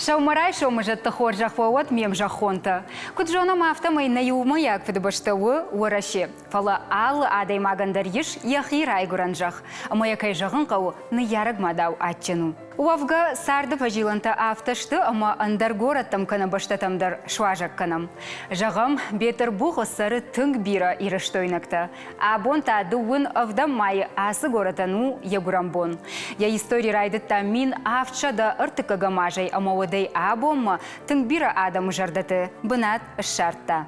Сӕумӕрайсомы зӕдты хорзӕх уӕ уӕд ме мзӕххонтӕ! Куыд зонӕм, афтӕмӕй нӕ иумӕйаг фыдыбӕстӕ у Уӕрӕсе. Фӕлӕ алы адӕймагӕн дӕр ис йӕхи райгуырӕн зӕхх, ӕмӕ йӕ кӕй зӕгъын хъӕуы, ныййарӕг мадау адджын у. Уӕвгӕ, царды фӕзилӕнтӕ афтӕ сты, ӕмӕ ӕндӕр горӕттӕм кӕнӕ бӕстӕтӕм дӕр суазӕг кӕнӕм. Зӕгъӕм, Бетъырбухы цӕры тынг бирӕ ирыстойнӕгтӕ. Абон та дыууын ӕвдӕм майы ацы горӕтӕн у йӕ гуырӕнбон. Йӕ истори райдыдта 1730 азӕй ӕмӕ уӕдӕй абонмӕ тынг бирӕ адӕмы зӕрдӕты бынат ссардта.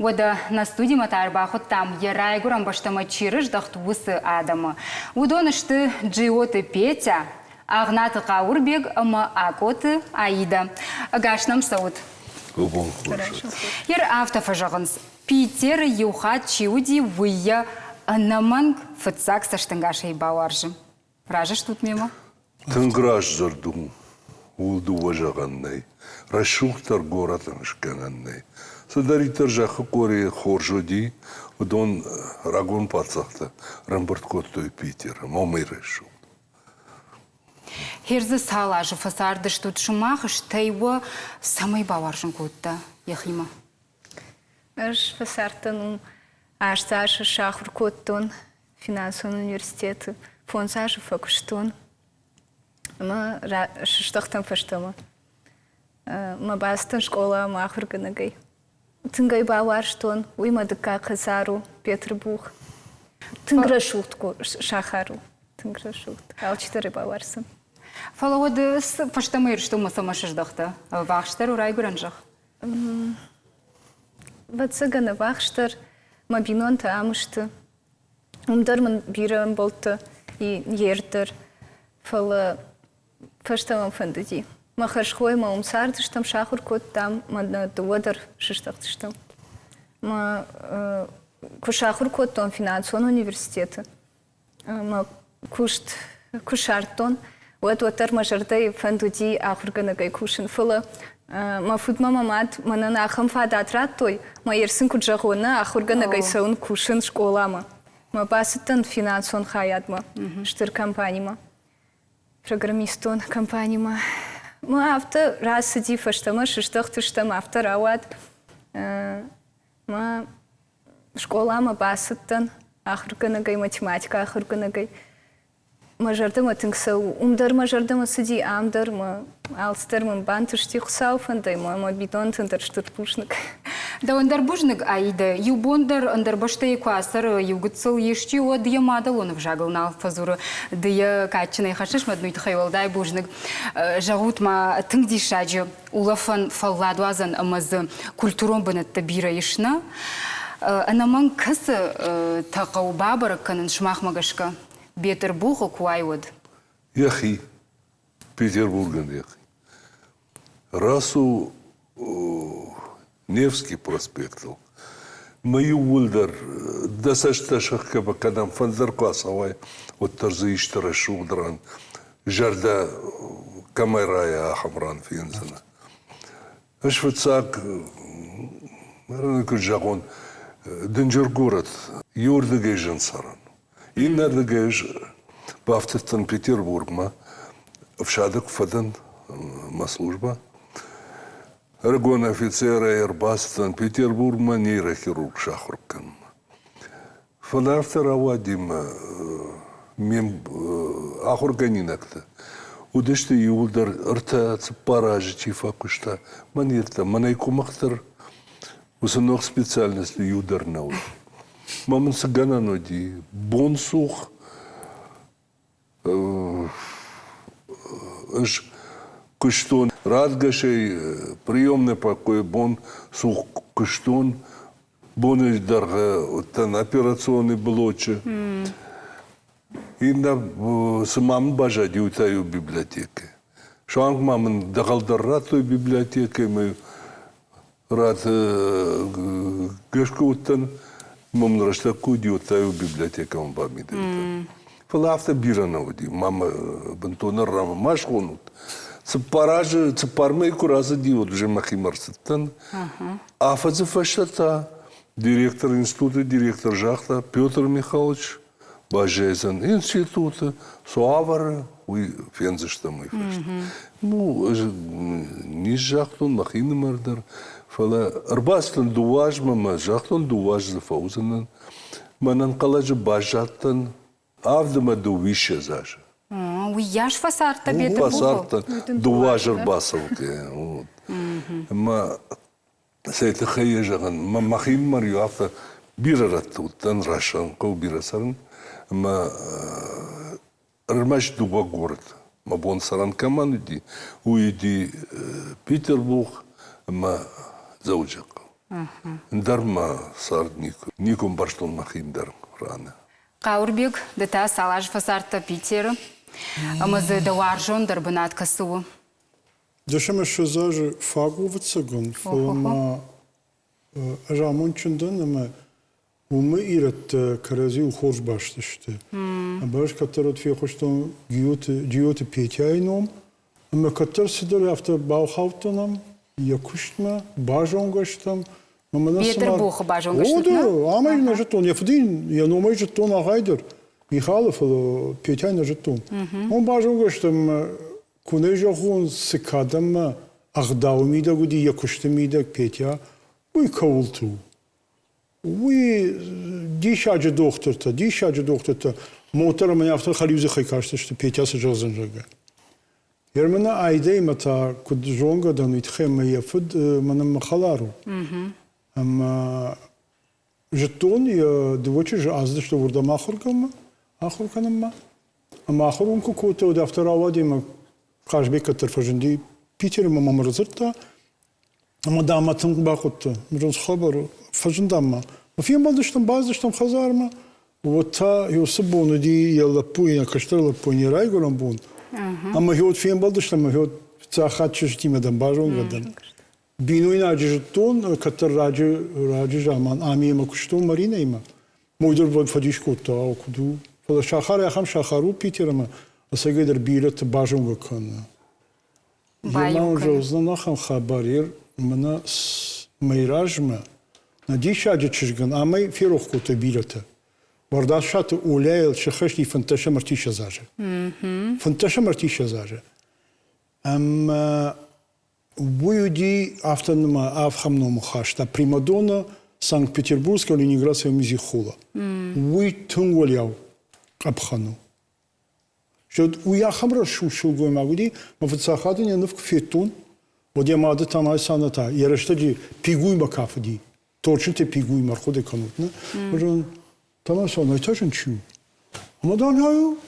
Уӕдӕ нӕ студимӕ та ӕрбахуыдтам, йӕ райгуырӕн бӕстӕмӕ чи рыздӕхт, уыцы адӕмы. Уыдон сты Джиоты Петя, Агънаты Хъауырбег ӕмӕ Акъоты Аидӕ. Ӕгас нӕм цӕут! Ер афтӕ фӕзӕгъынц, Питеры иу хатт чи уыди, уый йӕ ӕнӕмӕнг фыццаг цӕстӕнгасӕй бауарзы. Разы стут мемӕ? Тынг раздзырд у, ууыл дыууӕ зӕгъӕн нӕй. Рӕсугъддӕр горӕтӕн скӕнӕн нӕй. Цыдӕриддӕр зӕххы къорийы хорз уыди, уыдон рагон паддзӕхтӕ ӕрӕмбырд кодтой Питеры, Момӕй рӕсугъд. Хердзы цал азы фӕцардыстут сымах, стӕй уӕ цӕмӕй бауарзын кодта йӕхимӕ? Ӕз фӕцардтӕн уым, аст азы сахуыр кодтон финансон университеты, фондз азы фӕкуыстон ӕмӕ сыздӕхтӕн фӕстӕмӕ. Мӕ бацыдтӕн скъоламӕ ахуыргӕнӕгӕй. Тынг ӕй бауарзтон, уый мӕ дыккаг хӕдзар у, Петрбух. Тынг рӕсугъд сахар у, тынг рӕсугъд. Алчидӕр ӕй бауарздзӕн. Фӕлӕ уӕд фӕстӕмӕ Ирыстонмӕ цӕмӕ сыздӕхтӕ? Ӕввахсдӕр у райгуырӕн зӕхх? Ӕвӕццӕгӕн, ӕввахсдӕр мӕ бинонтӕ ам сты. Уым дӕр мын бирӕ ӕмбӕлттӕ и йе дӕр, фӕлӕ фӕстӕмӕ фӕндыди. Мӕ хӕрзхоймӕ уым цардыстӕм, сахуыр кодтам, мӕ нӕ дыууӕ дӕр сыздӕхтыстӕм. Мӕ куы сахуыр кодтон финансон университеты, мӕ куыст куы ссардтон, уӕд уӕддӕр мӕ зӕрдӕйы фӕнд уыди ахуыргӕнӕгӕй кусын. Фӕлӕ мӕ фыдмӕ мӕ мад мӕнӕн ахӕм фадат радтой, мӕ йер сын куыд зӕгъон, нӕ ахуыргӕнӕгӕй цӕуын кусын скъоламӕ. Мӕ бацыдтӕн финансон хайадмӕ, стыр компанимӕ, программистон компанимӕ. Мӕ афтӕ рацыди фӕстӕмӕ, сыздӕхтыстӕм, афтӕ рауад. Мӕ скъоламӕ бацыдтӕн ахуыргӕнӕгӕй, математикӕ ахуыргӕнӕгӕй. Мӕ зӕрдӕмӕ тынг цӕуы. Уым дӕр мӕ зӕрдӕмӕ цыди, ам дӕр мӕ алцыдӕр мын бантысти Хуыцауы фӕндӕй мӕ мӕ бинонтӕн дӕр стыр бузныг. Дӕуӕн дӕр бузныг, Аидӕ. Иу бон дӕр ӕндӕр бӕстӕйы куы ацӕры, иу гыццыл исчи, уӕд йӕ мадӕлон ӕвзагыл нал фӕдзуры. Ды йӕ кадджынӕй хӕссыс мӕ уый тыххӕй уӕлдай бузныг. Зӕгъут ма, тынг диссаджы улӕфӕн, фӕлладуадзӕн ӕмӕ дзы культурон бынӕттӕ бирӕ ис, нӕ? Ӕнӕмӕнг кӕцы та хъӕуы бабӕрӕг кӕнын сымахмӕ гӕсгӕ? Бетъырбухы куы уай, уӕд? Йӕхи, Петербургӕн йӕхи. Рацу Невский проспектыл. Мӕ иууылдӕр дӕ цӕст дӕ сӕхгӕмӕ кӕдӕм фӕндӕр куы ацӕуай, уӕддӕр дзы исты рӕсугъд ран, зӕрдӕ кӕмӕй райа, ахӕм ран фендзынӕ. Ӕз фыццаг, куыд зӕгъон, дынджыр горӕт, иуырдыгӕй зын цӕрӕн у. Иннӕрдыгӕй ӕз бафтыдтӕн Петербургмӕ, ӕфсады куы фӕдӕн мӕ службӕ. Ӕрыгон офицерӕй ӕрбацыдтӕн Петербургмӕ нейрохирург сахуыр кӕнынмӕ. Фӕлӕ афтӕ рауади мӕ ме ахуыргӕнинӕгтӕ уыдысты иууылдӕр ӕртӕ-цыппар азы чи фӕкуыста, мӕн йеддӕмӕ. Мӕнӕй къуымыхдӕр уыцы ног специальносты иу дӕр нӕ уыд. Мӕ мын цы гӕнӕн уыди? Бонцух ӕз куыстон радгӕсӕй приемный покой бон цух куыстон боны дӕргъы уыдтӕн операционный блочы. Иннӕ цы ма мын баззади, уый та иу библиотекӕ. Суанг ма мын дӕгъӕл дӕр радтой библиотекӕйы ӕмӕ рад гӕсгӕ уыдтӕн, мӕм рӕстӕг куы уыди, уӕд та-иу библиотекӕмӕ бамидӕг дӕн. Фӕлӕ афтӕ бирӕ нӕ уыди, мамӕ бынтон ӕрра ма схонут. Цыппар азы, цыппар мӕйы куы рацыди, уӕд уже мӕхимӕ ӕрцыдтӕн. Афӕдзы фӕстӕ та директор, институты директор загъта, Петр Михайлович, Баззайдзӕн институты, цы уавӕры, уый фендзыстӕм уый фӕстӕ. Ну, ӕз низ загътон мӕхинымӕр дӕр, фӕлӕ ӕрбацыдтӕн дыууӕ азмӕ мӕ загътон, дыууӕ азы дзы фӕуыдзынӕн. Мӕн ӕнхъӕлӕджы баззадтӕн авд ӕмӕ дыууиссӕдз азы. Уыйас фӕцардтӕ Бетъырбухы? Фӕцардтӕн дыууӕ азы ӕрбацӕугӕ. Ӕмӕ Цӕй тыххӕй йӕ зӕгъын, мӕхимӕ-иу афтӕ бирӕ рӕтты уыдтӕн, рӕсӕн хъӕу бирӕ цӕрын, ӕмӕ ӕрмӕст дыууӕ горӕты. Мӕ бон цӕрӕн кӕмӕн уыди, уый уыди Петербург ӕмӕ Дзӕуджыхъӕу. Ӕндӕр мӕ цард никуы, никуы ӕмбӕрстон мӕхи ӕндӕр раны. Хъауырбег, ды та цал азы фӕцардтӕ Питеры ӕмӕ дзы дӕ уарзондӕр бынат кӕцы у? Дӕсӕм ссӕдз азы фаг у ӕвӕццӕгӕн, фӕлӕ ма ӕз амондджын дӕн ӕмӕ уымы ирӕттӕ кӕрӕдзиуыл хорз баст сты. Ӕмӕ ӕз кӕддӕр уӕд фехъуыстон Гиоты, Джиоты Петяйы ном ӕмӕ кӕддӕр цыдӕр афтӕ баухаудтӕн ӕм йӕ куыстмӕ, базонгӕ стӕм. Бетъырбухы базонгӕ стут, нӕ? О, ам ӕй нӕ зыдтон, йӕ фыды йын йӕ номӕй зыдтон ӕгайдӕр, Михалы, фӕлӕ Петяйы нӕ зыдтон. Уым базонгӕ стӕм Куы нӕ зӕгъон, цы кад ӕмӕ ӕгъдауы мидӕг уыди йӕ куысты мидӕг Петя, уый кӕуылты у? Уый диссаджы дохтыртӕ, диссаджы дохтыртӕ мотор ӕмӕ афтӕ хӕлиудзыхӕй кастысты, Петя цы зӕгъдзӕн, зӕгъгӕ. Ермӕнӕ Айдӕимӕ та куыд зонгӕ дӕн, уый тыххӕй ӕмӕ йӕ фыд мӕнӕн мӕ хӕлар у. Ӕмӕ зыдтон, йӕ дыууӕ чызджы ацыдысты уырдӕм ахуыр кӕнынмӕ. Ӕмӕ ахуыр уым куы кодта, уӕд афтӕ рауади, ӕмӕ Хъазбег кӕддӕр фӕзынди Питеры ӕмӕ мӕм ӕрдзырдта, ӕмӕ дам мӕ тынг бахъуыдтӕ. Мырон цы хабар у? Фӕзынд ам ма. Фембӕлдыстӕм, бацыдыстӕм хӕдзармӕ. Уӕд та уыцы бон уыди йӕ лӕппуйы, йӕ кӕстӕр лӕппуйы йӕ райгуырӕн бон. Ӕмӕ уӕд фембӕлдыстӕм, ӕмӕ уӕд фыццаг хатт чызджытимӕ дӕн базонгӕ дӕн. Бинойнаджы зыдтон, кӕддӕр раджы, раджы заман ам йемӕ куыстон Маринӕимӕ. Мой дӕр фӕдис кодта, ау, куыд у. Фӕлӕ сахар ахӕм сахар у Питер ӕмӕ ӕцӕгӕйдӕр бирӕты базонгӕ кӕны. Йемӕ зӕгъдзынӕн ахӕм хабар, ер мӕнӕ мӕй размӕ нӕ диссаджы чызгӕн амӕй ферох кодтой бирӕтӕ. Уӕрдӕсаты Оляйыл сыххӕсти фынддӕсӕм ӕртиссӕдз азы. Фынддӕсӕм ӕртиссӕдз азы. Ӕмӕ Уый уыди афтӕ нымӕ ахӕм номы хаста Примадонна Санкт-Петербургского Ленинградского мюзик-холла. Уый тынг уӕлиау къӕпхӕн у. Уый ахӕм рӕсугъд сылгоймаг уыди, мӕ фыццаг хатт ын йӕ ныв куы федтон, уӕд йӕ мады Тамай Сана та йӕ рӕстӕджы Пигуймӕ кафыди. Торчынты Пигуймӕ ӕрхъуыды кӕнут, нӕ? Тамай Сана, та зын чи у? Ӕмӕ дам,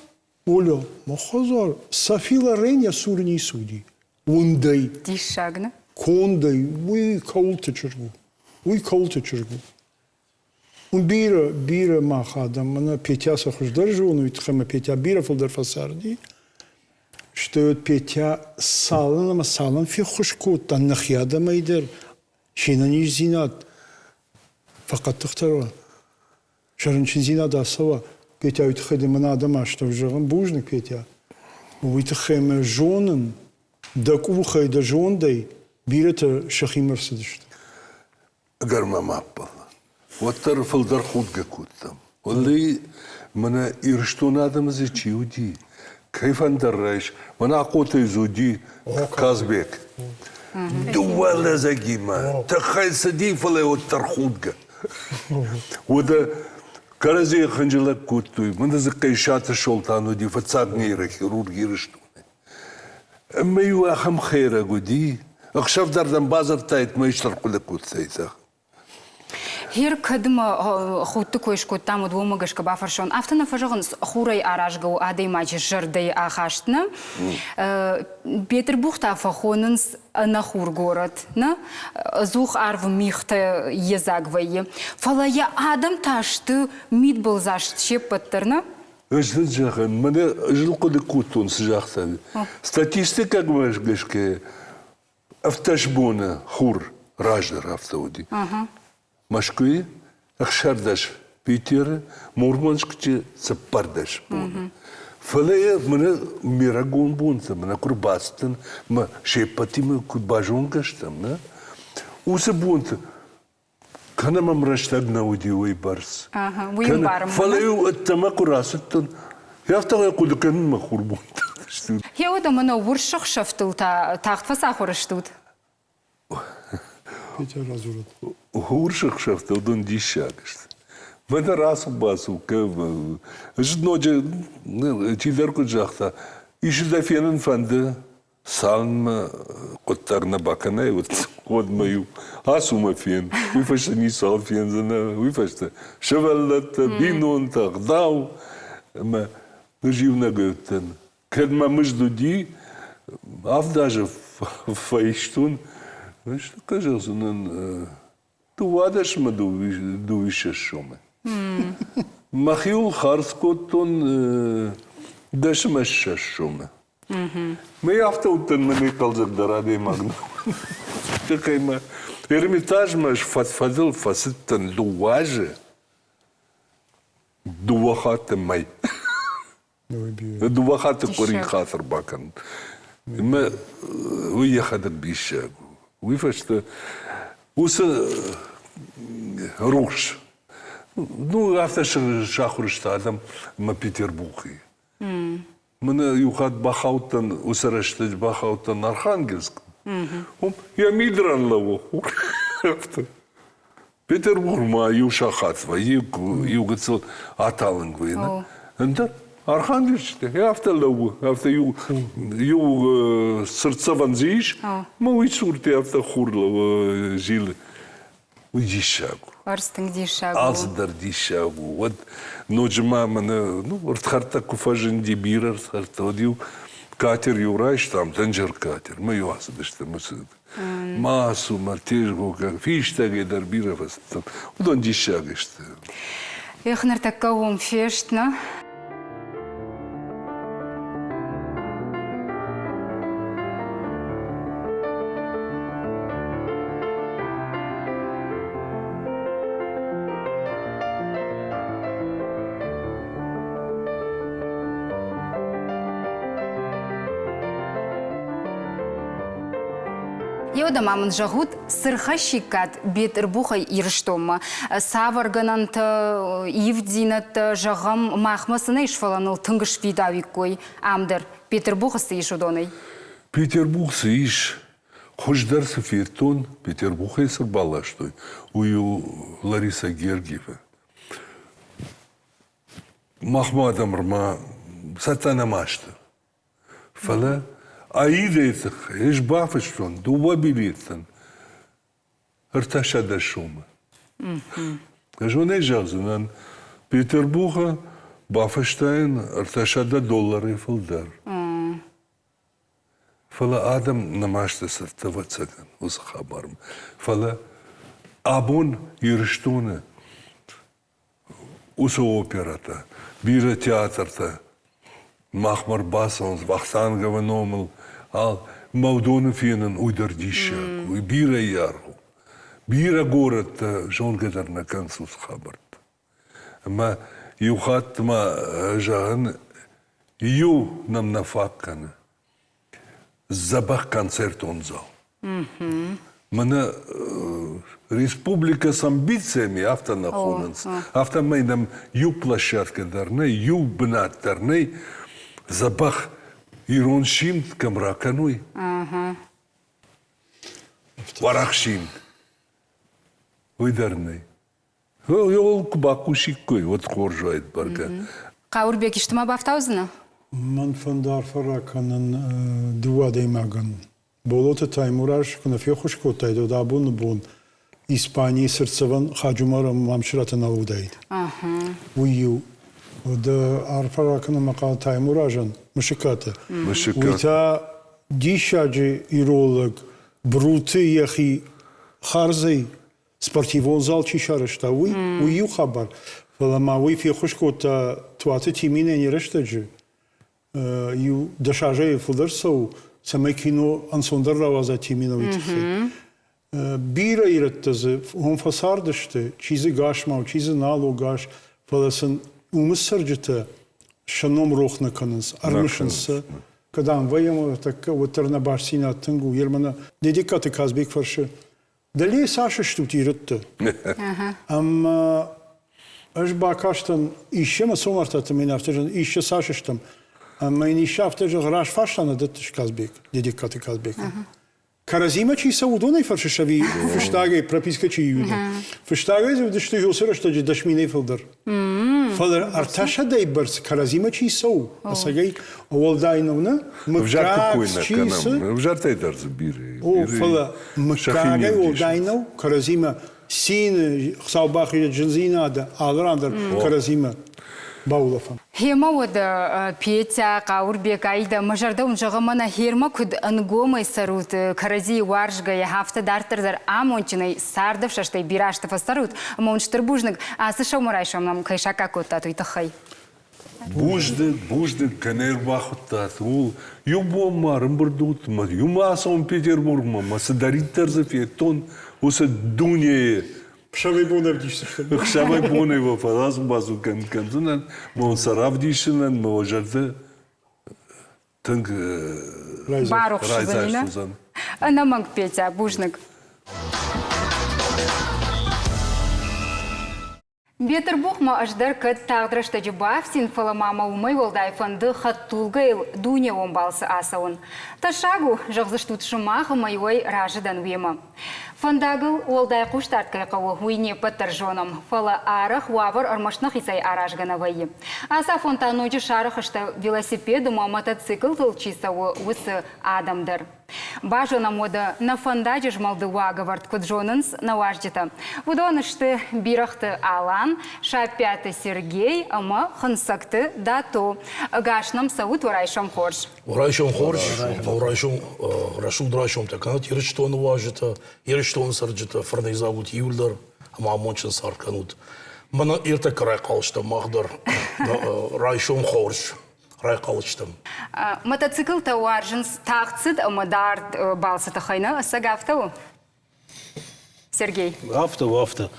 Оля, мӕ хӕдзар, Софи Лорен йӕ цуры ницы уыди. Уындӕй. Диссаг, нӕ? Кондӕй, уый кӕуылты чызг у. Уый кӕуылты чызг у. Уым бирӕ, бирӕ мах адӕм, мӕнӕ Петя сӕ хуыздӕр зоны, уый тыххӕй мӕ Петя бирӕ фылдӕр фӕцарди. Стӕй Петя цалын ӕмӕ цалын феххуыс кодта нӕхи адӕмӕй дӕр, се нӕниздзинад фӕхъӕддыхдӕр уа. Сӕ рынчындзинад ацӕуа, Петя, уый тыххӕй дын мӕн адӕм астӕу зӕгъын, бузныг, Петя. Уый тыххӕй мӕ зонын, дӕ къухӕй, дӕ зондӕй бирӕтӕ сӕхимӕ рцыдысты. Ӕгӕр ма ма ӕппӕл. Уӕддӕр фылдӕр худгӕ кодтам. Уӕллӕй, мӕнӕ Ирыстоны адӕмы дзы чи уыди, кӕй фӕндӕр райс, мӕнӕ Ахъотӕй дзы уыди Казбек. Дыууӕ лӕдзӕгимӕ тыххӕй цыди, фӕлӕ уӕддӕр худгӕ. Уӕдӕ кӕрӕдзийы хынджылӕг кодтой. Мӕнӕ дзы Хъесаты Солтан уыди фыццаг нейрохирург Ирыстоны. Ӕмӕ-иу ахӕм хӕйрӕг уыди, ӕхсӕв дӕр дӕм бадзырдтаид, мӕ стыр хъуыды кодтаид. Гьер кӕд мӕ худты кой скодтам, уӕд уымӕ гӕсгӕ бафӕрсон. Афтӕ нӕ фӕзӕгъынц, хурӕй аразгӕ у адӕймаджы зӕрдӕйы ахаст, нӕ? Бетъырбух та фӕхонынц ӕнӕхур горӕт, нӕ? Ӕдзух арвы мигътӕ йедзаг вӕййы. Фӕлӕ йӕ адӕм та сты мидбылдзаст се ппӕт дӕр, нӕ? Ӕз дын зӕгъын, мӕнӕ ӕз ыл хъуыды кодтон, цы загъта. Статистикӕмӕ гӕсгӕ ӕвддӕс боны хур раздӕр афтӕ уыди. Мӕскуыйы ӕхсӕрдӕс, Питеры, Мурманскчы цыппӕрдӕс боны. Фӕлӕ йӕ мӕнӕ ме рагон бонтӕ мӕнӕ куы рбацыдтӕн мӕ се ппӕтимӕ куы базонгӕ стӕм, нӕ, уыцы бонты. Кӕнӕ мӕм рӕстӕг нӕ уыди уый бӕрц. Уый ӕмбарын. Фӕлӕ-иу ӕддӕмӕ куы рацыдтӕн, афтӕ хъуыды кӕнын мӕ хурбонтӕ. Гъеуӕд ӕмӕ нӕ урс ӕхсӕвтыл та тагъд фӕцахуыр стут? Петя радзурӕд. Урс ӕхсӕвтӕ уыдон диссаг сты. Мӕнӕ рацу-бацу кӕ. Ноджы чидӕр куыд загъта, ис дӕ фенын фӕнды, цалынмӕ хъуыддаг нӕ бакӕнай, уӕдмӕ-иу ацу мӕ фен. Уый фӕстӕ ницуал фендзынӕ, уый фӕстӕ сывӕллӕттӕ, бинонтӕ, ӕгъдау. Ӕмӕ ӕз иунӕгӕй уыдтӕн. Кӕд мӕ мызд уыди, авд азы фӕистон, стӕй зӕгъдзынӕн, дыууадӕсмӕ дыууиссӕдз сомы. Мӕхиуыл хардз кодтон дӕсмӕ ссӕдз сомы. Мӕ афтӕ уыдтӕн, мӕнӕй хъӕлдзӕгдӕр адӕймаг нӕ Тыххӕй мӕ Эрмитажмӕ ӕз фӕд-фӕдыл фӕцыдтӕн дыууӕ азы, дыууӕ хатты мӕй. Дыууӕ хатты къуыри хатыр бакӕн. Мӕ уый йӕхӕдӕг диссаг у. Уый фӕстӕ уыцы рухс, ну, афтӕ сахуыр сты адӕм ӕмӕ Петербургы. Мӕнӕ иу хатт бахаудтӕн, уыцы рӕстӕджы бахаудтӕн Архангельск. Уым йӕ мидран лӕууы хур. Афтӕ. Петербургмӕ иу сахат вӕййы, иу гыццыл аталынг вӕййы. Ӕндӕр Архангельск афтӕ лӕууы, афтӕ иу иу цыртдзӕвӕн дзы ис, мӕ уый цурты афтӕ хур лӕууы зилы. Уый диссаг у. Ӕрдз тынг диссаг у. Алцыдӕр диссаг у. Уӕд ноджы ма мӕнӕ ну, ӕрдхӕрдтӕ куы фӕзынди, бирӕ ӕрдхӕрдтӕ, уӕд-иу катер иу райстам, дынджыр катер, мӕ-иу ацыдысты мысы Ма ацу, мӕ тезгъогӕн, фистӕгӕй дӕр бирӕ фӕцыдтӕн. Уыдон диссаг сты. Эх, ныртӕккӕ уым фест, нӕ? Еуӕдӕ ма мын зӕгъут, цы рхӕссиккат Бетъырбухӕй Ирыстонмӕ? Цавӕр гӕнӕнтӕ, ивддзинӕдтӕ, зӕгъӕм, махмӕ цы нӕ ис, фӕлӕ ныл тынг сфидауиккой ам дӕр? Петербургы цы ис уыдонӕй? Петербург цы ис, хуыздӕр цы федтон, Петербургӕй цы рбаластой, уый у Лариса Гергиева. Махмӕ адӕм ӕрма цӕттӕ нӕма сты. Фӕлӕ Аидӕйы тыххӕй ӕз бафыстон дыууӕ билетӕн 300 сомы. Ӕз уын ӕй зӕгъдзынӕн, Петербургы бафыстаин 300 долларӕй фылдӕр. Фӕлӕ адӕм нӕма сты цӕттӕ, ӕвӕццӕгӕн, уыцы хабармӕ. Фӕлӕ абон Ирыстоны уыцы оперӕтӕ, бирӕ театртӕ махмӕ ӕрбацӕуынц Вахтанговы номыл, мӕ уыдоны фенын уый дӕр диссаг, уый бирӕ аргъ у. Бирӕ горӕттӕ зонгӕ дӕр нӕ кӕнынц уыцы хабӕрттӕ. Ӕмӕ иу хатт ма зӕгъын, иу нӕм нӕ фаг кӕны. дзӕбӕх концертон зал. Мӕнӕ республикӕ с амбициями афтӕ нӕ хонынц. Афтӕмӕй нӕм иу площадкӕ дӕр нӕй, иу бынат дӕр нӕй. Дзӕбӕх ирон симд кӕм ракӕной. Уӕрӕх симд. Уый дӕр нӕй. Йыл куы бакусиккой, уӕд хорз уаид бӕргӕ. Хъауырбег, исты ма бафтаудзынӕ? Мӕн фӕнды арфӕ ракӕнын дыууӕ адӕймагӕн. Болоты Таймураз куы нӕ феххуыс кодтаид, уӕд абоны бон Испанийы цыртдзӕвӕн Хаджумар ӕмӕ Мамсыраты нал уыдаид. Уый иу. Уӕд арфӕ ракӕнын мӕ хъӕуы Таймуразӕн, Мысыкаты. Уый та диссаджы ирон лӕг, Бруты йӕхи хардзӕй спортивон зал чи сарӕзта, уый, уый иу хабар. Фӕлӕ ма уый феххуыс кодта Туаты Тиминӕн йӕ рӕстӕджы. Иу дӕс азӕй фылдӕр цӕуы, цӕмӕй кино ӕнцондӕр рауадза Тиминӕ уый тыххӕй. Бирӕ ирӕттӕ дзы уым фӕцардысты, чи дзы гас ма у, чи дзы нал у гас, фӕлӕ сын уымы цӕрджытӕ сӕ ном рох нӕ кӕнынц, ӕрмысынц сӕ. Кӕд ам вӕййӕм, тӕккӕ уӕддӕр нӕ бастдзинад тынг у. Ермӕ нӕ Дедегкаты Казбек фӕрсы, Дӕле цас стут ирӕтты? Ӕмӕ ӕз бакастӕн Иссе Цомартаты мын афтӕ зӕгъын, Иссе цас стӕм? Ӕмӕ йын Иссе афтӕ зӕгъы, раст фарста нӕ дӕттыс Казбек, Дедегкаты Казбекӕн. Кӕрӕдзимӕ чи цӕуы, уыдонӕй фӕрсыс ӕви фыстӕгӕй пропискӕ чи уыд? Фыстӕгӕй дзы уыдысты уыцы рӕстӕджы 10 000-ӕй фылдӕр. Фӕлӕ ӕртӕсӕдӕй бӕрц кӕрӕдзимӕ чи цӕуы, ӕцӕгӕй уӕлдай нӕу нӕ? Ӕвзӕрты кой нӕ кӕнӕм. Ӕвзӕртӕй дӕр дзы бирӕ. О, фӕлӕ мыггагӕй уӕлдай нӕу кӕрӕдзимӕ цины, Хуыцау бахизӕд зындзинады алы ран дӕр кӕрӕдзимӕ баулӕфӕм. Гъемӕ уӕдӕ, Петя, Хъауырбег, Аидӕ, мӕ зӕрдӕ уын зӕгъы, мӕнӕ хермӕ куыд ӕнгомӕй цӕрут, кӕрӕдзийы уарзгӕйӕ, афтӕ дарддӕр дӕр амондджынӕй, цардӕфсӕстӕй бирӕ азты фӕцӕрут, ӕмӕ уын стыр бузныг, ацы сӕумӕрайсом нӕм кӕй саккаг кодтат, уый тыххӕй. Бузныг, бузныг, кӕнӕ ӕрбахуыдтат, ууыл. Иу бон ма ӕрӕмбырд ут, мӕ иумӕ ацӕуӕм Петербургмӕ, мӕ цыдӕриддӕр дзы федтон, уыцы дунейы Хсӕвӕй бон ӕвдисдзыстӕм. Хсӕвӕй бонӕй уӕ фӕрацу-бацу кӕндзынӕн, мӕ уын сӕ равдисынӕн, мӕ уӕ зӕрдӕ тынг барухс уыдзӕн. Ӕнӕмӕнг, Петя, бузныг. Бетъырбухмӕ ӕз дӕр кӕд тагъд рӕстӕджы бафтин, фӕлӕ ма мӕ уымӕй уӕлдай фӕнды хӕдтулгӕйыл дунеон балцы ацӕуын. Тӕссаг у, зӕгъдзыстут сымах ӕмӕ иуӕй разы дӕн уемӕ. Фӕндагыл уӕлдай хъусдард кӕй хъӕуы, уый не ппӕт дӕр зонӕм, фӕлӕ арӕх уавӕр ӕрмӕст нӕхицӕй аразгӕ нӕ вӕййы. Ацы афон та ноджы сарӕх сты велосипед ӕмӕ мотоциклтыл чи цӕуы, уыцы адӕм дӕр. Базонӕм уӕдӕ, нӕ фӕндаджы змӕлды уагӕвӕрд куыд зонынц нӕ уазджытӕ. Уыдон сты Бирӕгъты Алан, Саппиаты Сергей ӕмӕ Хынцӕгты Дато. Ӕгас нӕм цӕут уӕ райсом хорз! Райсом хорз, райсом рӕсугъд райсомтӕ кӕнут Ирыстоны уазджытӕ, Ирыстоны цӕрджытӕ, фӕрнӕйдзаг ут иуылдӕр ӕмӕ амондджын цард кӕнут. Мӕнӕ ӕртӕккӕ райхъал стӕм мах дӕр. Райсом хорз райхъал стӕм. Мотоциклтӕ уарзынц тагъд цыд ӕмӕ дард балцы тыххӕй, нӕ? Ӕцӕг афтӕ у? Сергей. Афтӕ у, афтӕ.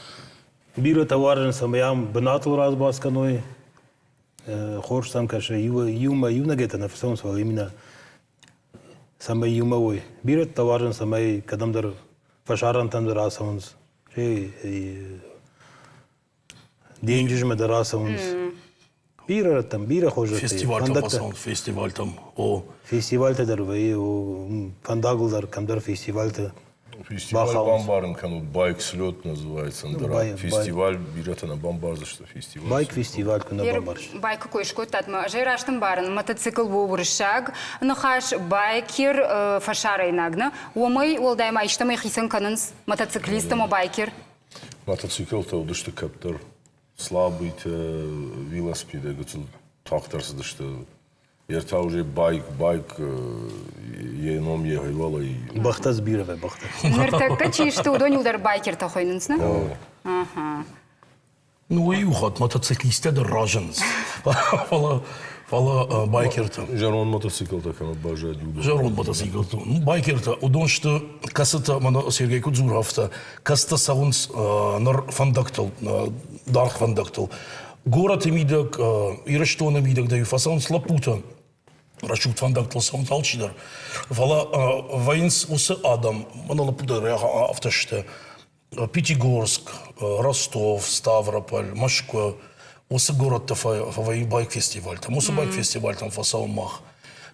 Бирӕтӕ уарзынц, ӕмӕ ам бынатыл разбац кӕной, Хорз сӕм кӕсы, иумӕ иунӕгӕй нӕ фӕцӕуынц, фӕлӕ именно цӕмӕй иумӕ уой. Бирӕтӕ уарзынц, цӕмӕй кӕдӕмдӕр фӕсарӕнтӕм дӕр ацӕуынц, денджызмӕ дӕр ацӕуынц. Бирӕ рӕттӕм, бирӕ хорз рӕттӕ. Фестивальтӕм фӕцӕуынц, фестивальтӕм, о. Фестивальтӕ дӕр вӕййы, фӕндагыл дӕр кӕмдӕр фестивальтӕ. Фестиваль бамбарын кӕнут, байк-слет называется, ӕндӕра фестиваль бирӕтӕ нӕ бамбардзысты фестиваль. Байк-фестиваль куы нӕ бамбарсты. Байкы кой скодтат мӕ, ӕз ӕй раст ӕмбарын, мотоцикл у уырыссаг ныхас, байкер фӕсарӕйнаг, нӕ? Уымӕй уӕлдай ма истӕмӕй хицӕн кӕнынц мотоциклист ӕмӕ байкер? Мотоциклтӕ уыдысты кӕддӕр слабыйтӕ, велосипедӕй гыццыл тагъддӕр цыдысты. Ӕртӕ уже байк, байк, йӕ ном йӕ хивалӕй. Бӕхтӕ сбирӕ бӕхтӕ. Ныртӕккӕ чи сты, уыдон иу дӕр байкертӕ хуыйнынц, нӕ? Ну, уый иу хатт мотоциклисттӕ дӕр разынынц. Фӕлӕ фӕлӕ байкертӕ. Зӕронд мотоциклтӕ кӕмӕ баззад уыдон. Зӕронд мотоциклтӕ. Ну, байкертӕ, уыдон сты, кӕцытӕ, мӕнӕ Сергей куыд дзуры, афтӕ, кӕцытӕ цӕуынц ныр фӕндӕгтыл, даргъ фӕндӕгтыл. Горӕты мидӕг, Ирыстоны мидӕг дӕр фӕцӕуынц лӕппутӕ, рӕсугъд фӕндӕгтыл цӕуынц алчидӕр. Фӕлӕ вӕййынц уыцы адӕм, мӕнӕ лӕппутӕ дӕр афтӕ сты, Пятигорск, Ростов, Ставрополь, Мӕскуы, уыцы горӕтты фӕвӕййы байк-фестивальтӕм. Уыцы байк-фестивальтӕм фӕцӕуӕм мах.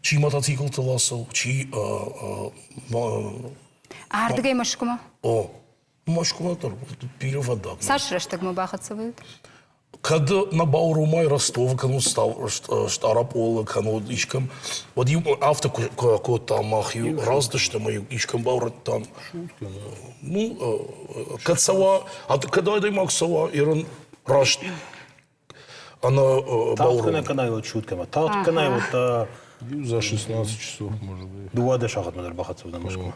Чи мотоциклтыл ацӕуы, чи... Ардыгӕй Мӕскуымӕ? О, Мӕскуымӕ дӕр бирӕ фӕндаг. Цас рӕстӕгмӕ бахӕццӕ вӕййут? Кӕд нӕ бауромай Ростовы кӕнӕ Стъараполы кӕнӕ искӕм, уӕд-иу афтӕ куы кодтам мах-иу раздыстӕм ӕмӕ-иу искӕм баурӕдтам. Ну, кӕд цӕуа, кӕд адӕймаг цӕуа ирон раст ӕнӕ Тагъд кӕнӕ кӕнай вот шуткӕмӕ. Тагъд кӕнай вот та... За 16 часов, может быть. Дыууадӕс сахатмӕ дӕр бахӕццӕ уыдзӕн Мӕскуымӕ.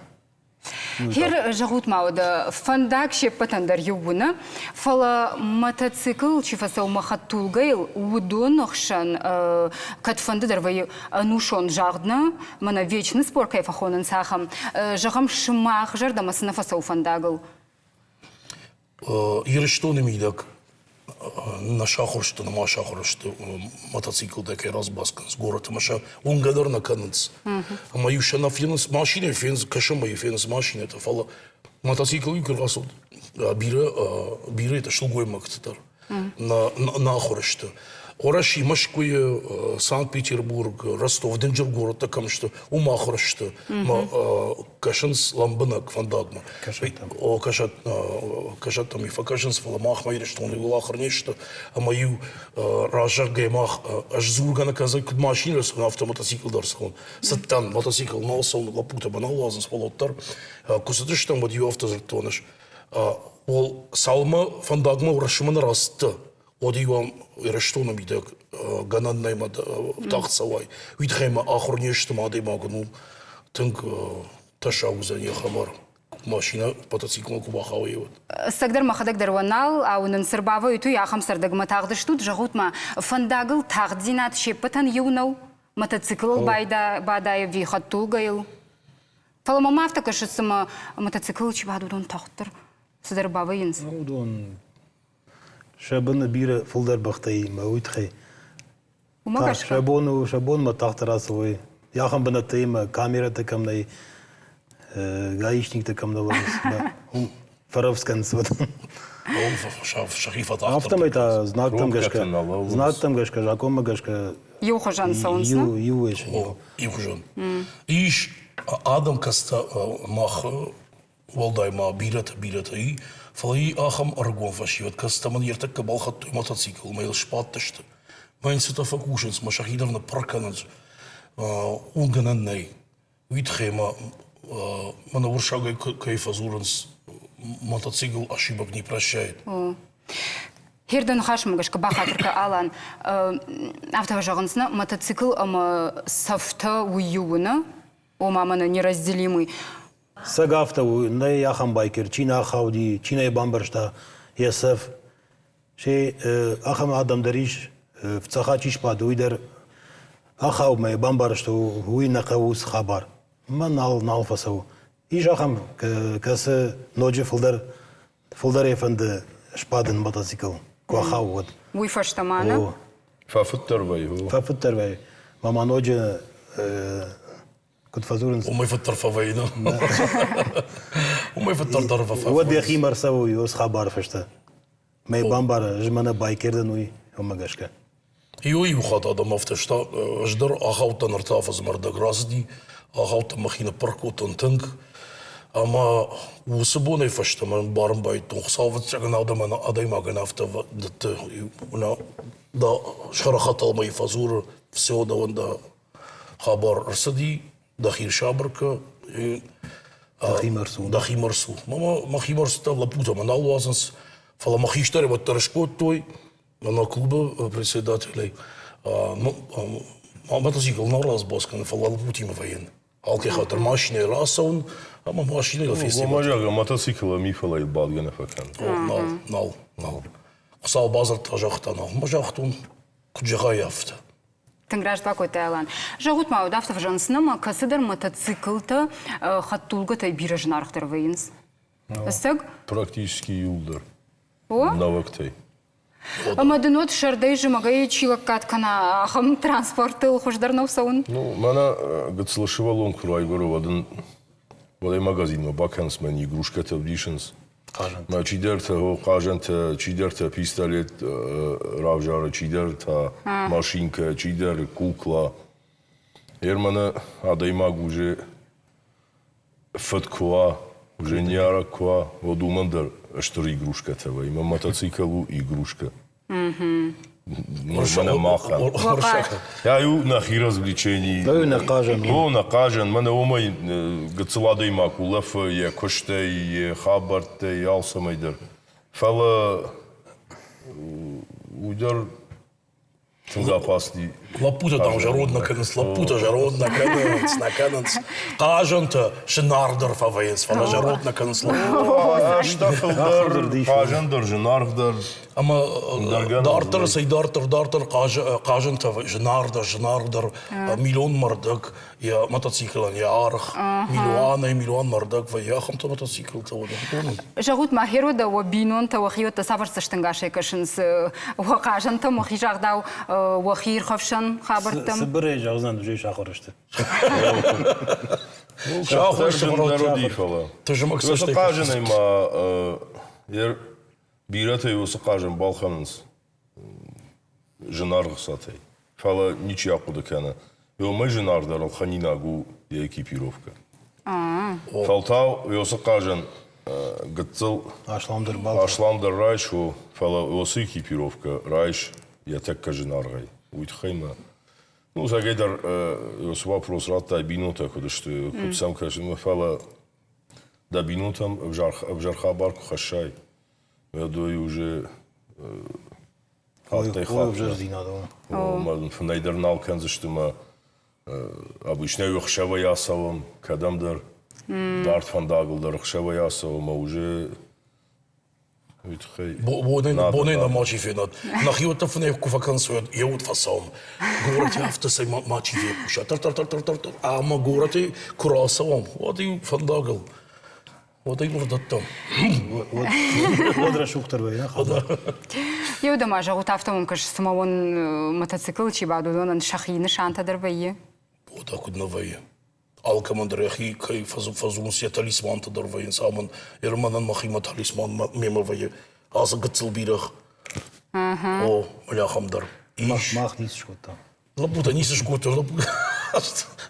Хер, зӕгъут ма уӕдӕ, фӕндаг се ппӕтӕн дӕр иу уыны, фӕлӕ мотоцикл чи фӕцӕуы мӕ хӕдтулгӕйыл, уыдоны хсӕн кӕдфӕнды дӕр вӕййы ӕнусон загъд нӕ, мӕнӕ вечный спор кӕй фӕхонынц, ахӕм. Зӕгъӕм, сымах зӕрдӕмӕ цы нӕ фӕцӕуы фӕндагыл? Ирыстоны мидӕг нӕ сахуыр сты, нӕма сахуыр сты мотоциклтӕ кӕй разбас кӕнынц горӕты ӕмӕ сӕ уынгӕ дӕр нӕ кӕнынц. Ӕмӕ-иу сӕ нӕ фенынц, машинӕйы фенынц, кӕсӕм ӕй фенынц машинӕтӕ, фӕлӕ. Мотоциклыл куы рацыд, бирӕ бирӕтӕ сылгоймӕгты дӕр нӕ ахуыр сты. Уӕрӕсе, Мӕскуыйы, Санкт-Петербург, Ростов, дынджыр городтӕ кӕм сты, уым ахуыр сты. Кӕсынц лӕмбынӕг фӕндагмӕ. О, кӕсӕттӕм фӕкӕсынц, фӕлӕ махмӕ Ирыстоны иуыл ахуыр не сты. Ӕмӕ-иу раззаггӕй мах ӕз дзургӕ нӕ кӕндзӕн, куыд машинӕ цӕуын, афтӕ мотоцикл дӕр цӕуын. Цыдтӕн, мотоцикл нал цӕуын, лӕппутӕ мӕ нал уадзынц, фӕлӕ уӕддӕр куы цыдыстӕм, уӕд иу афтӕ дзырдтон ӕз. Ол цалынмӕ фӕндагмӕ Уӕрӕсемӕ нӕ рацыдтӕ, уӕд-иу ам Ирыстоны мидӕг гӕнӕн нӕй мӕ тагъд цӕуай. Уый тыххӕй мӕ ахуыр не сты, мӕ адӕймагӕн у тынг тӕссаг уыдзӕн йӕ хабар. Машинӕ мотоциклмӕ куы бахауа, уӕд. Ӕцӕгдӕр мӕхӕдӕг дӕр уӕ нал ауынын, цы рбавӕйут, уый ахӕм цӕрдӕгмӕ тагъд стут, зӕгъут-ма, фӕндагыл тагъддзинад се ппӕтӕн иу нӕу? Мотоциклыл бадай ӕви хӕдтулгӕйыл? Фӕлӕ мӕм афтӕ кӕсы, цыма мотоциклыл чи бады, уыдон тагъддӕр цыдӕр бавӕййынц. Уыдон сӕ быны бирӕ фылдӕр бӕхтӕ и мӕ уый тыххӕй. Уымӕ гӕсгӕ? Сӕ бон у, сӕ бонмӕ тагъддӕр ацӕуой. Ахӕм бынӕттӕ имӕ камерӕтӕ кӕм нӕй, гаишниктӕ кӕм нӕ лӕууынц, уым фӕрӕвдз кӕнынц уӕд. Сӕхи фӕтагъддӕр. Афтӕмӕй та знӕгтӕм гӕсгӕ, знӕгтӕм гӕсгӕ, закъонмӕ гӕсгӕ Иухуызӕн цӕуынц, иу Иухуызӕн. Ис адӕм, кӕцытӕ мах уӕлдай ма бирӕтӕ-бирӕтӕ и, фӕлӕ и ахӕм ӕрыгон фӕсивӕд, кӕцытӕ мын ӕртӕккӕ балхӕдтой мотоцикл, мӕ йыл сбадтысты. Мӕ йын цытӕ фӕкусынц, мӕ сӕхи дӕр ныппырх кӕнынц. Уым гӕнӕн нӕй. Уый тыххӕй ма мӕнӕ уырыссагӕй кӕй фӕдзурынц, мотоцикл ошибок не прощает. Херды ныхасмӕ гӕсгӕ бахатыр кӕ, Алан, афтӕ зӕгъынц, нӕ мотоцикл ӕмӕ цӕфтӕ уый иу у, нӕ? Ома мӕнӕ неразделимый. Цӕг афтӕ у, нӕй ахӕм байкер, чи нӕ ахауди, чи нӕ бамбӕрста йӕ цӕф. Се ахӕм адӕм дӕр ис, фыццаха чи сбады, уый дӕр ахаумӕ бамбӕрста, уый нӕ хъӕуы уыцы хабар. Мӕ нал, нал фӕцӕуы. Ис ахӕм, кӕцы ноджы фылдӕр фылдӕрӕй фӕнды сбадын мотоцикл, куы ахауы, уӕд. Уый фӕстӕмӕ нӕ? Фӕфыддӕр вӕййы. Фӕфыддӕр вӕййы. Мӕ ма ноджы куыд фӕдзурынц. Уымӕй фыддӕр фӕвӕййы. Уымӕй фыддӕр дӕр фӕвӕййы. Уӕд йӕхимӕ ӕрцӕуы уыцы хабары фӕстӕ. Мӕ бамбары, ӕз мӕнӕ байкер дӕн уый, уымӕ гӕсгӕ. Иуӕй-иу хатт адӕм афтӕ сты, ӕз дӕр ахаудтӕн ӕртӕ афӕдзы мӕрдӕг рацыди, ахаудтӕн мӕхи ныппырх кодтон тынг. Ӕмӕ уыцы бонӕй фӕстӕмӕ барын байдыдтон, Хуыцау ӕвӕццӕгӕн адӕмӕн адӕймагӕн афтӕ дӕтты, дӕ сӕрыхӕтӕлмӕ фӕдзуры, все, дӕуӕн дӕ хабар ӕрцыди, дӕхи рсабыр кӕ, Дӕхимӕ рцу. Дӕхимӕ рцу. Мӕхимӕ рцыдтӕн, лӕппутӕ мӕ нал уадзынц, фӕлӕ мӕ хистӕры уӕддӕр скодтой, мӕ клубы председателӕй. Мотоцикл нал разбас кӕны, фӕлӕ лӕппутимӕ вӕййын. Алкӕй хатт дӕр машинӕйы рацӕуын ӕмӕ машинӕйыл фестиваль. Уымӕ мотоциклы мифӕлӕй бадгӕ нӕ фӕкӕны. Нал, нал, нал. Хуыцау бадзырдта, загъта нал. Мӕ загътон, куыд зӕгъай, афтӕ. Тынг раст бакодтай, Алан. Зӕгъут-ма, уӕд афтӕ фӕзӕгъынц, нӕма кӕцыдӕр мотоциклтӕ хӕдтулгӕтӕй бирӕ зынаргъдӕр вӕййынц. Ӕцӕг? Практически иууылдӕр. О? Нӕуӕгтӕй. Ӕмӕ дын уӕд сӕрдӕй зымӕгӕй чи лӕггад кӕна, ахӕм транспортыл хуыздӕр нӕу цӕуын? Ну, мӕнӕ гыццыл сывӕллон куы райгуыры, уӕд ын уӕд ӕй магазинмӕ бакӕнынц, мӕн игрушкӕтӕ ӕвдисынц. Мӕ чидӕртӕ хъазӕнтӕ, чидӕртӕ пистолет равзары, чидӕр та машинкӕ, чидӕр кукла. Ер мӕнӕ адӕймаг уже фыд куы уа, уже ниарӕг куы уа, уӕд уымӕн дӕр стыр игрушкӕтӕ вӕййы. Мӕ мотоцикл у игрушкӕ. Мӕнӕ махӕн. Я иу нӕхи развлечений. Ой, нӕ хъазӕн. О, нӕ хъазӕн. Мӕнӕ уымӕй гыццыл адӕймаг улӕфы йӕ куыстӕй, йӕ хабӕрттӕй, алцӕмӕй дӕр. Фӕлӕ уый дӕр тынг опасный. Лӕппутӕ дам зӕронд нӕ кӕнынц, лӕппутӕ зӕронд нӕ кӕнынц, нӕ кӕнынц. Хъазӕнтӕ зынаргъдӕр фӕвӕййынц, фӕлӕ зӕронд нӕ кӕнынц лӕппутӕ. Азтӕ фылдӕр, хъазӕн дӕр зынаргъдӕр. Ӕмӕ дарддӕр цӕй дарддӕр, дарддӕр хъазӕнтӕ зынаргъдӕр, зынаргъдӕр, миллион мӕрдӕг йӕ мотоциклӕн йӕ аргъ, милуанӕй милуан мӕрдӕг вӕййы ахӕмтӕ мотоциклтӕ уыдон. Зӕгъут ма, Херодӕ, уӕ бинонтӕ, уӕ хиуӕттӕ цавӕр цӕстӕнгасӕй кӕсынц уӕ хъазӕнтӕм, уӕхи загъдау, уӕхи ирхӕфсӕн хабӕрттӕм? Цыбырӕй зӕгъдзӕн, уже сахуыр сты. Зындӕр уыди, фӕлӕ. Уыцы хъазынӕй ма бирӕтӕ уыцы хъазӕн балхӕнынц зынаргъ сатӕй. Фӕлӕ ничи ахъуыды кӕны. Уымӕй зынаргъдӕр ӕлхӕнинаг у йӕ экипировкӕ. Фӕлтау уыцы хъазӕн гыццыл асламдӕр райс, фӕлӕ уыцы экипировкӕ райс йӕ тӕккӕ зынаргъӕй. Уый тыххӕй мӕ Ну, сӕгӕй дӕр цы вопрос радтай, бинонтӕ куыд сты, куыд сӕм кӕсы, фӕлӕ дӕ бинонтӕм ӕвзӕр хабар куы хӕссай, уӕд уый уже хаттӕй-хатт фынӕй дӕр нал кӕндзысты мӕ обычно ӕхсӕвӕй ацӕуӕм кӕдӕмдӕр, дард фӕндагыл дӕр ӕхсӕвӕй ацӕуӕм, ӕмӕ уже Уый тыххӕй. Бонӕй нӕ мачи фенӕд. Нӕхиуӕттӕ фынӕй куы фӕкӕнынц, уӕд йӕ уд фӕцӕуӕм. Горӕты афтӕ цӕй мачи фехъуса. Тӕр-тӕр-тӕр-тӕр-тӕр. Ӕмӕ горӕтӕй куы рацӕуӕм, уӕд-иу фӕндагыл уӕд ӕй нырдӕттӕм. Уӕд рӕсугъддӕр вӕййы, хабар. Еу дӕ ма зӕгъут, афтӕ мӕм кӕсы, цыма уын мотоциклыл чи бады, уыдонӕн сӕхи нысантӕ дӕр вӕййы. Уӕдӕ куыд нӕ вӕййы. Алкӕмӕн дӕр йӕхи кӕй фӕдзурынц, йӕ талисмантӕ дӕр вӕййынц. Амӕн Ерманӕн мӕхимӕ талисман мемӕ вӕййы. Ацы гыццыл бирӕгъ. О, мӕнӕ ахӕм дӕр. Мах ницы скодтам. Лӕппутӕ ницы скодтой.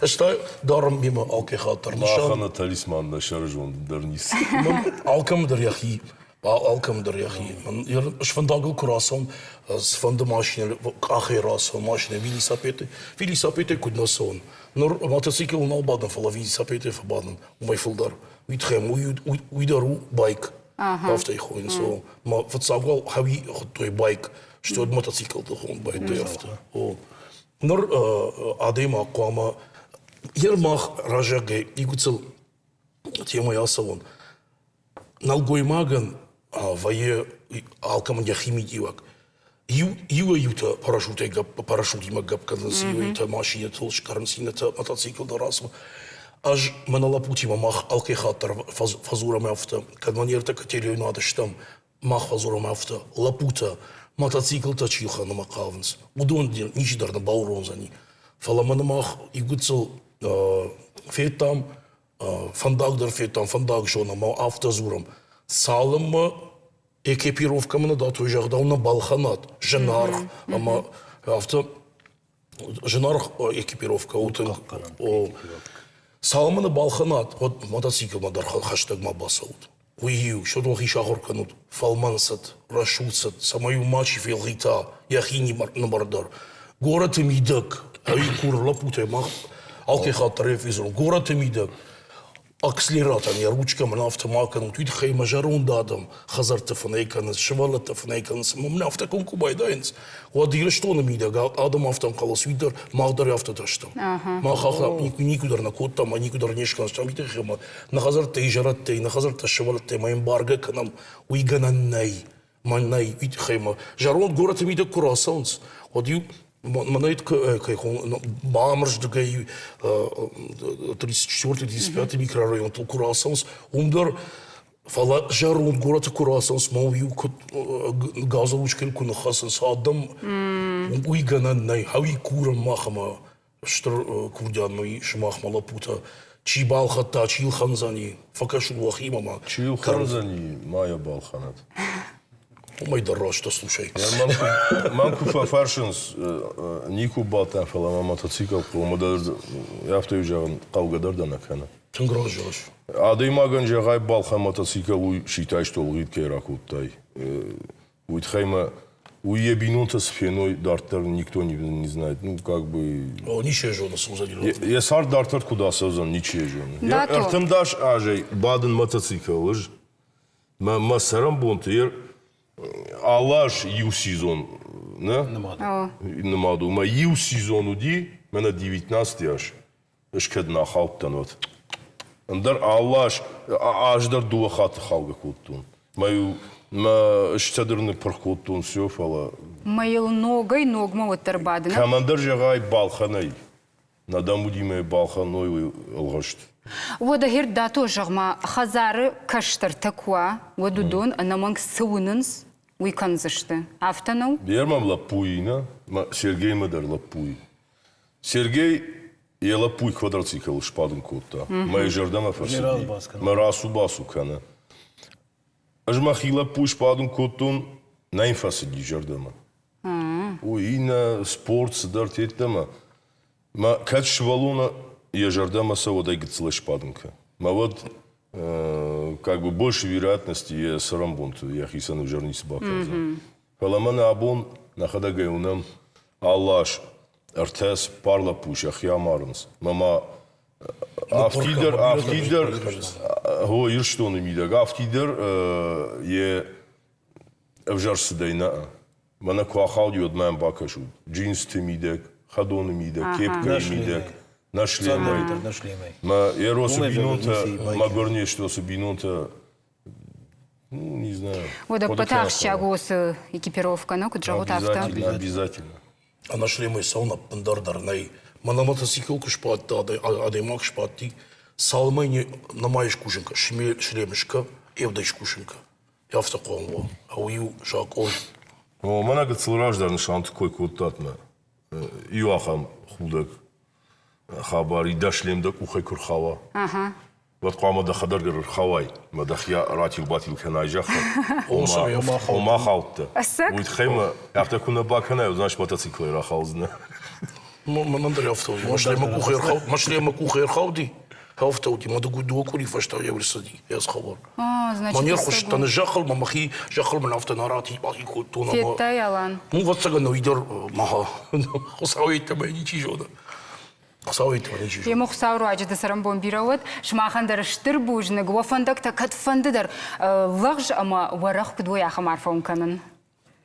Ӕз та дарӕм мемӕ алкӕй хатт дӕр. Махӕн талисман нӕ сӕрызонд дӕр ницы. Алкӕмӕн дӕр йӕхи алкӕмӕн дӕр йӕхи. Сфӕндагыл куы рацӕуын, цыфӕнды машинӕ къахӕй рацӕуын, машинӕ велосипеды, велосипедӕй куыд нӕ цӕуын. Ныр мотоциклыл нал бадын, фӕлӕ велосипедӕй фӕбадын, уымӕй фылдӕр. Уый тыххӕй уый дӕр у байк. Афтӕ хойынц. Мӕ фыццаг уал хӕуи хуыдтой байк, стӕй уӕд мотоциклты хонд байдтой афтӕ. Ныр адӕймаг хъуамӕ йе рмах разӕггӕй игуыцыл темӕйы ацӕуон. Нӕлгоймагӕн вӕййы алкӕмӕн йӕхи мидиуӕг. Иуӕй-иутӕ парашютӕй гӕпп, парашютимӕ гӕпп кӕнынц, иуӕй-иутӕ машинӕтыл скъӕрынц, иннӕтӕ мотоциклтыл рацӕуынц. Ӕз мӕнӕ лӕппутимӕ мах алкӕй хатт дӕр фӕдзурӕм афтӕ, кӕд ма не ртӕккӕ телеуынады стӕм, мах фӕдзурӕм афтӕ, лӕппутӕ мотоциклтӕ чи лхӕнынмӕ хъавынц, уыдон ничи дӕр нӕ бауромдзӕни. Фӕлӕ мӕнӕ мах иугыццыл федтам, фӕндаг дӕр федтам, фӕндаг зонӕм, афтӕ дзурӕм. Цалынмӕ экипировкӕмӕ нӕ дӕттой, зӕгъдау нӕ балхӕнат, зынаргъ ӕмӕ афтӕ зынаргъ экипировкӕ у тынг. Цалынмӕ нӕ балхӕнат, уӕд мотоциклмӕ дӕр хӕстӕг ма бацӕут. Уый-иу сӕ сахуыр кӕнут фӕлмӕн цыд, рӕсугъд цыд, цӕмӕй-иу мачи фелгъита йӕхи нымӕр дӕр. Горӕты мидӕг, ӕви кур лӕппутӕй мах алкӕй хатт дӕр физон, горӕты мидӕг акселератор йӕ ручкӕ мын афтӕ ма кӕнут, уый тыххӕй мӕ зӕронд адӕм хӕдзӕртты фынӕй кӕнынц, сывӕллӕттӕ фынӕй кӕнынц, ӕмӕ мын афтӕ куы байдайынц, уӕд Ирыстоны мидӕг адӕм афтӕ ӕнхъӕлынц, уый дӕр мах дӕр афтӕтӕ стӕм. Мах ахӕм никуы дӕр нӕ кодтам, ӕмӕ никуы дӕр не скӕндзыстӕм, уый тыххӕй ӕмӕ нӕ хӕдзӕрттӕ изӕрӕттӕй, нӕ хӕдзӕрттӕ сывӕллӕттӕй ма ӕмбаргӕ кӕнӕм, уый гӕнӕн нӕй. Мӕн нӕй, уый тыххӕй ма зӕронд горӕты мидӕг куы рацӕуынц, уӕд-иу мӕнӕ кӕй бамырздыгӕй 34-35 микрорайонтыл куы рацӕуынц, уым дӕр Фӕлӕ зӕронд горӕты куы рацӕуынц, мӕ иу куыд газы ручкӕйыл куы ныххӕцынц, адӕм уый гӕнӕн нӕй. Хауи курӕм мах ӕмӕ стыр курдиат мӕ сымахмӕ лӕппутӕ. Чи балхӕдта, чи лхӕндзӕни, фӕкӕсут уӕхимӕ ма. Чи лхӕндзӕни, ма йӕ балхӕнӕд. Уымӕй дӕр раст дӕ, слушай. Мӕн куы фӕфӕрсынц, никуы бадтӕн, фӕлӕ мӕ мотоцикл хъӕуы, ӕмӕ дӕр афтӕ зӕгъын, хъӕугӕ дӕр дӕ нӕ кӕны. Тынг раст зӕгъыс. Адӕймагӕн зӕгъай, балхӕн мотоцикл, уый ситай столгъид кӕй ракодтай. Уый тыххӕй мӕ уый йӕ бинонтӕ цы феной, дарддӕр никто не знает. Ну, как бы... О, ничи йӕ зоны, цы уыдзӕни. Йӕ цард дарддӕр куыд ацӕудзӕн, ничи йӕ зоны. 13 азӕй бадын мотоциклыл ӕз. Мӕ, мӕ цӕрӕнбонты йӕ алы аз иу сезон нӕ? Нымад у. Мӕ иу сезон уыди, мӕнӕ 19 аз. Ӕз кӕд нӕ ахаудтӕн, уӕд. Ӕндӕр алы аз, аз дӕр дыууӕ хатты хаугӕ кодтон. Мӕ-иу мӕ стӕдыр ныппырх кодтон все, фӕлӕ... Мӕ йыл ногӕй-ногмӕ уӕддӕр бадын. Кӕмӕндӕр зӕгъай, балхӕнай. Нӕ дӕм уыди мӕ балхӕной уый ӕлгъыст. Уӕдӕ Гердато, зӕгъ-ма, хӕдзары кӕстӕртӕ куы уа, уӕд уыдон ӕнӕмӕнг цы уынынц, уый кӕндзысты. Афтӕ нӕу? Йе мӕм лӕппуйы, нӕ? Сергеймӕ дӕр лӕппуйы. Сергей. Йӕ лӕппуйы квадроциклыл сбадын кодта. Мӕ зӕрдӕмӕ фӕцыди. Мӕ рацу-бацу кӕны. Ӕз мӕхи лӕппуйы сбадын кодтон, нӕ йын фӕцыди зӕрдӕмӕ. Уый иннӕ спорт цыдӕр теддӕмӕ. Мӕ кӕд сывӕллоны йӕ зӕрдӕмӕ цӕуӕд ӕй гыццылӕй сбадын кӕ. Мӕ уӕд как бы больше вероятности йӕ цӕрӕнбонты йӕхицӕн ӕвзӕр ницы бакӕндзӕн. Фӕлӕ мӕнӕ абон нӕхӕдӕг ӕй уынӕм, алы аз ӕртӕ, цыппар лӕппу сӕхи амарынц. Мӕ ма афтидӕр, афтидӕр, о, Ирыстоны мидӕг, афтидӕр йе ӕвзӕр цыдӕй нӕ. Мӕнӕ куы ахауди, уӕд мӕм бакӕсут. Джинсты мидӕг, хӕдоны мидӕг, кепкӕйы мидӕг, нӕ шлемӕй. Мӕ Еросы бинонтӕ, мӕгуыр не сты, осы бинонтӕ Ну, не знаю. Вот ӕппӕт ахсджиаг у уыцы экипировкӕ, ну, куыд зӕгъут, афтӕ. Обязательно, обязательно. Ӕнӕ шлемӕй цӕуын ӕппындӕр дӕр нӕй. Мӕнӕ мотоциклыл куы сбадт, адӕймаг сбадти, цалынмӕ нӕма скусын кӕ, шлем скӕ, ӕвдӕй скусын кӕ. Афтӕ хъуамӕ уа. Ау иу закъон. О, мӕнӕ гыццыл раздӕр нысанты кой кодтат мӕ. Иу ахӕм худӕг хабар, и дӕ шлем дӕ къухӕй куы рхауа. Уӕд хъуамӕ дӕхӕдӕг ӕрхауай мӕ дӕхи ратил-батил кӕнай зӕххыл. Ома хаудтӕ. Уый тыххӕй мӕ афтӕ куы нӕ бакӕнай, уӕд значит мотоциклӕй рахаудзынӕ. Мӕнӕн дӕр афтӕ уыди. Мӕ къухӕй ӕрхауди, афтӕ уыди. Мӕ дыууӕ къуыри фӕстӕ йӕ ӕрцыди йӕ хабар. Мӕ не рхуысыдтӕн зӕххыл, мӕ мӕхи зӕххыл мын афтӕ нӕ ратил-батил кодтон. Федтай, Алан? Ну, ӕвӕццӕгӕн, уый дӕр мӕ Хуыцауы йеддӕмӕ ничи зоны. Ема Хуыцауы руаджы дӕ цӕрӕнбон бирӕ уӕд. Сымахӕн дӕр стыр бузныг. Уӕ фӕндӕгтӕ кӕдфӕнды дӕр лӕгъз ӕмӕ уӕрӕх куыд уой, ахӕм арфӕ уын кӕнын.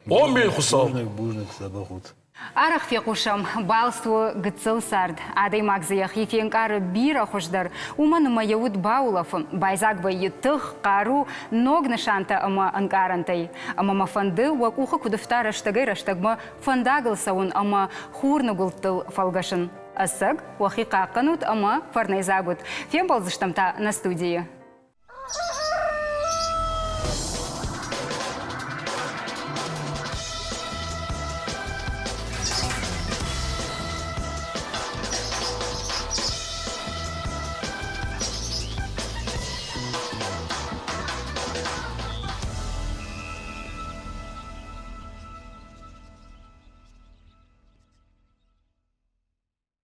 Оммен, Хуыцау! Бузныг, бузныг, дзӕбӕх ут. Арӕх фехъусӕм, балц у гыццыл цард. Адӕймаг дзы йӕхи фенкъары бирӕ хуыздӕр. Уымӕн ӕмӕ йӕ уд баулӕфы, байдзаг вӕййы тых, хъару, ног нысантӕ ӕмӕ ӕнкъарӕнтӕй. Ӕмӕ мӕ фӕнды, уӕ къухы куыд ӕфта рӕстӕгӕй-рӕстӕгмӕ фӕндагыл цӕуын ӕмӕ хурныгуылдтыл фӕлгӕсын. Ӕцӕг, уӕхи хъахъхъӕнут ӕмӕ фӕрнӕйдзаг ут. Фембӕлдзыстӕм та нӕ студийы.